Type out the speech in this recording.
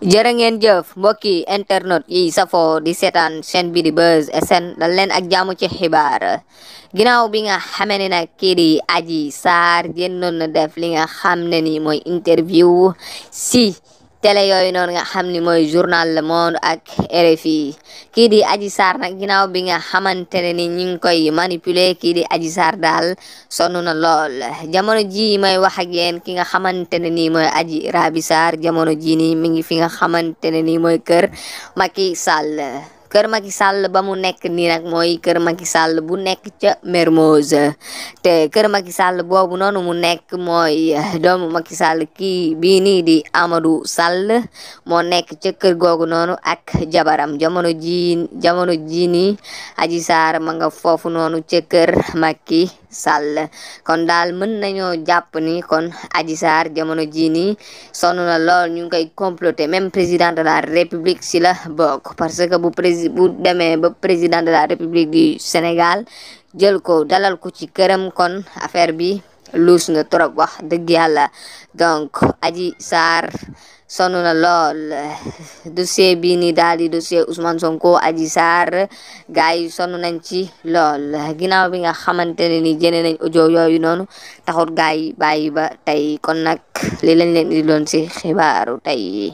jërë ngeen jëf mbokki internet yi safo di seetaan chaîne bi di Buzz SN dal leen ak jaamu ci xibaar ginnaaw bi nga xamee ne nag kii di Adji Sarr génnoon na def li nga xam ne ni mooy interview si télé yooyu noonu nga xam ni mooy journal Le Monde ak RFI kii di Adji Sarr nag ginnaaw bi nga xamante ne ni ñu ngi koy manipuler kii di Adji Sarr daal sonn na lool jamono ji may wax ak yéen ki nga xamante ne nii mooy Adji Raby Sarr jamono ji nii mi ngi fi nga xamante ne nii mooy kër Macky Sall kër Macky Sall ba mu nekk nii nag mooy kër Macky Sall bu nekk ca Mermoz te kër Macky Sall boobu noonu mu nekk mooy doomu Macky Sall kii bii nii di Amadou Sall moo nekk ca kër googu noonu ak jabaram jamono ji nii Adji Sarr ma nga foofu noonu ca kër Macky Sall kon daal mën nañoo jàpp ni kon Adji Sarr jamono ji nii sonn na lool ñu ngi koy comploter même président de la république si la bokk parce que bu demee ba président de la république du Sénégal jël ko dalal ko ci këram kon affaire bi luus na trop wax dëgg yàlla donc Adji Sarr sonn na lool dossier bii nii daal di dossier Ousmane Sonko Adji Sarr gars yi sonn nañ ci lool ginnaaw bi nga xamante ne ni jëlee nañ audio yooyu noonu taxut gars yi bàyyi ba tey kon nag li lañ leen di doon si xibaaru tey